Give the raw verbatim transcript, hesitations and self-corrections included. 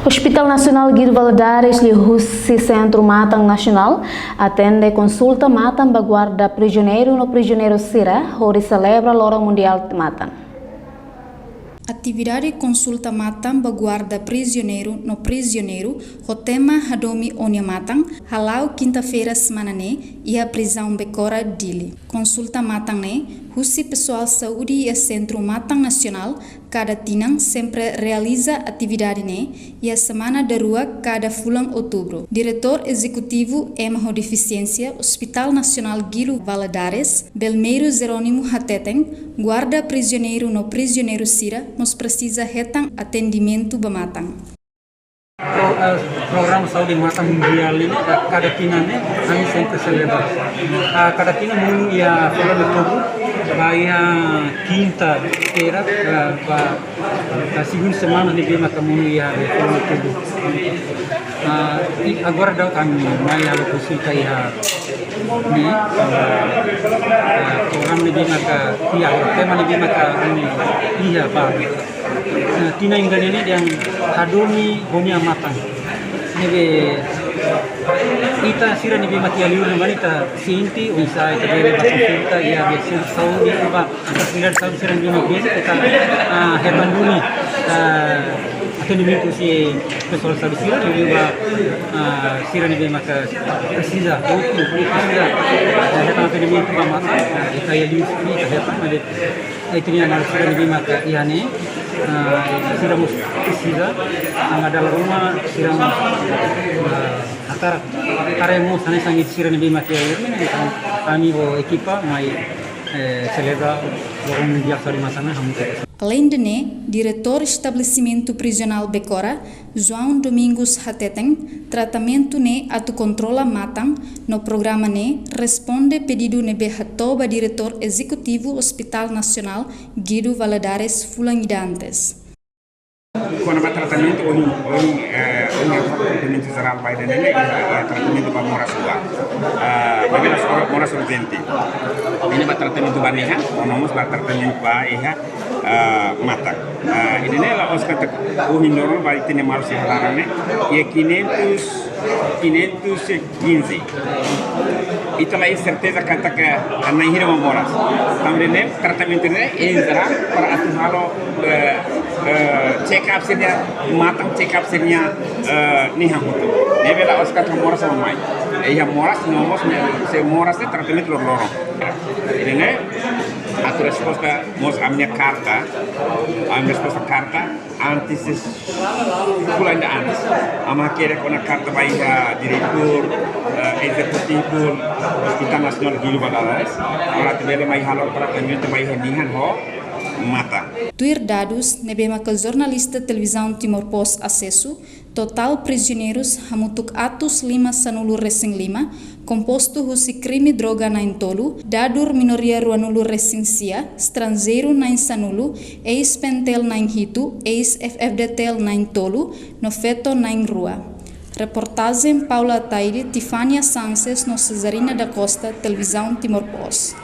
Hospital Nasionál Guido Valadares liuhusi Sentru Matan Nasionál atende konsulta matan ba guarda prizioneiru no prizioneiru sira hodi selebra Loron Mundiál Matan. Atividade konsulta matan ba guarda prizioneiru no prizioneiru ho tema Hadomi Ó-nia Matan hala'o kinta-feira semana ne'e iha prizaun Becora, Dili. Konsulta matan ne'e husi pesoál saúde iha Sentru Matan Nasionál kada tinan sempre realiza atividade ne'e iha semana daruak kada fulan Outubru. Diretór Ezekutivu Ema ho Defisiénsia Hospital Nasionál Guido Valadares, Belmiro Jerónimo hateten, guarda prizioneiru no prizioneiru sira mós presiza hetan atendimentu ba matan. Pro-, eh, programa saúde matan mundiál ne'e, ka-, kada tinan ne'e, ami sempre selebra. Ah, kada tinan monu iha fulan Outubru, ba iha kinta-feira, eh, ba, ba segundu semana ne'ebé maka monu iha fulan Outubru. Ah, i agora daudaun ami mai halo konsulta iha ne'e, ah, ah, programa ne'ebé maka, iha tema ne'ebé maka ami iha ba. Nah, tinan ida-ne'e dehan Hadomi Ó-nia Matan. Ne'ebé ita sira ne'ebé mak iha liur ne'ebá ne'e ita sente, oinsá ita bele ba konsulta iha be sentru saúde, ba fasilidade saúde sira ne'ebé mak bele ita, ah, hetan duni, ah, atendimentu husi pesoál saúde sira, ne'ebé ba, ah, sira ne'ebé maka presiza, ou presiza, ah, hetan atendimentu ba matan, ah, ita iha liur ne'e ita hetan, maibé ai tini ana sira ne'ebé maka iha ne'e, ah, sira mós presiza, ah, dala ruma sira mós, ah, hakarak, hakarak mós hanesan sira ne'ebé maka iha ne'e, ami ho ekipa mai, eh, selebra Loron Mundiál Saúde Matan hamutuk. Alende ne'e, Diretór Estabelesimentu Prizionál Becora, João Domingos hateten, tratamentu ne'e atu kontrola matan, no programa ne'e responde pedidu ne'ebé hato'o ba Diretór Ezekutivu Hospital Nasionál Guido Valadares fulan ida antes. Kona-ba tratamentu ohin, ohin, eh, ohin tratamentu jerál ba ida-ne'e, eh, tratamentu ba moras rua. Eh, ba moras, moras urjente. Ne'e ba tratamentu ba nehan, no mós ba tratamentu ba iha, eh, matan. Eh, ida-ne'e la'ós katak ohin loron ba ita-nia maluk sira iha laran ne'e, iha quinhentos, quinhentos e quinze. Ita la iha serteza katak na'in hira mak moras. Tanba ne'e tratamentu ne'e, em jerál, para atu halo, eh, eh, check up sira-nia matan, check up sira-nia, eh, nehan hotu. Ne'ebé la'ós katak moras mak mai. Iha moras, no mós ne'e, se moras ne'e tratamentu loroloron. Ida-ne'e atu resposta mós ami-nia karta, ami resposta karta, antes, fulan ida antes. Ami hakerek ona karta ba iha diretór, eh, ezekutivu Hospital Nasionál Guido Valadares, para atu bele mai halo tratamentu ba iha nehan ho matan. Tuir dadus ne'ebé maka jornalista Televizaun Timor Post asesu, totál prizioneirus hamutuk atus lima sanulu resin lima, kompostu husi krime droga na'in tolu, dadur minoria ruanulu resin sia, estranjeiru na'in sanulu, eis-PNTL na'in hitu, eis-F-FDTL na'in tolu, no feto na'in rua. Reportajen Paula Ataide, Tifania Sanches no Cesarina da Costa, Televizaun Timor Post.